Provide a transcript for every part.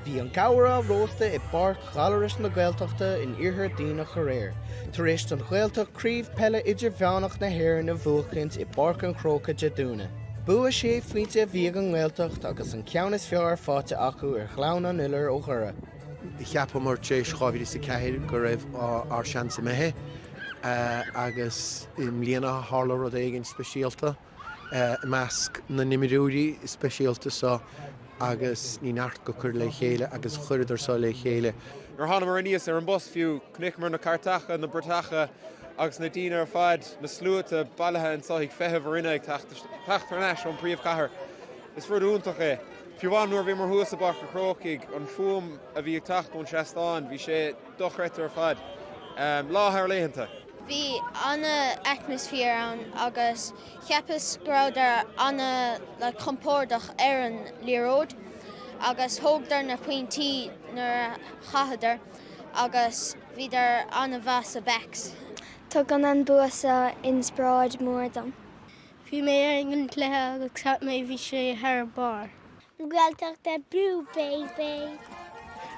Bhí an gabhar á róstadh i bPáirc Ghallarais na Gaeltachta in Iarthar Dhuibhneach aréir, tar éis don Ghaeltacht Craobh Peile Idirmheánach na hÉireann a bhuachaint i bPáirc an Chrócaigh Dé Domhnaigh. Bua sé phointe a bhí ag an nGaeltacht agus an ceann is fearr faighte acu ar Ghleann an Iolair ó Dhoire. Cheapamar tar éis 2004 go raibh ár seans imithe agus i mbliana tharla rud éigin speisialta. i measc na n-imreoirí speisialta seo agus bhí neart acu cur le chéile agus chuireadar seo le chéile. Nuair a thánamar aníos ar an bus fiú, chonaiceamar na cairteacha, na bratacha agus na daoine ar fad, na sluaite bailithe anseo ag feitheamh orainne ag teacht thar n-ais ón bpríomhchathair. Is rud iontach é. Fiú amháin nuair a bhíomar thuas i bPáirc an Chrócaigh, an fuaim a bhí ag teacht ón seastán, bhí sé dochreidte ar fad. Lá thar laethanta. Bhí ana-atmosphere ann agus cheapas go rabhadar ana like compordach ar an liathróid agus thógadar na pointí nuair a chaitheadar agus bhíodar ana-mhaith sa backs. Tugann an bua seo inspioráid mór dom. Bhí mé ar an cluiche agus cheap mé bhí sé thar barr. Gaeltacht abú baby!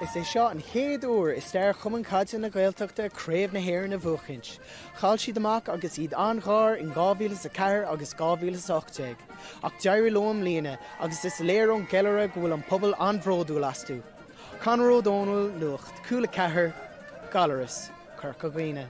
Is é seo an chéad uair i stair Chumann Caide na Gaeltachta Craobh na hÉireann a bhuachaint. Chaill siad amach agus iad an-ghar in 2004 agus 2018, ach d'éirigh leo i mbliana agus is léir ón gceiliúradh go bhfuil an pobal an-bhródúil astu. Conor Ó Dónaill, Nuacht Cúla 4, Gallaras, Corca Dhuibhne.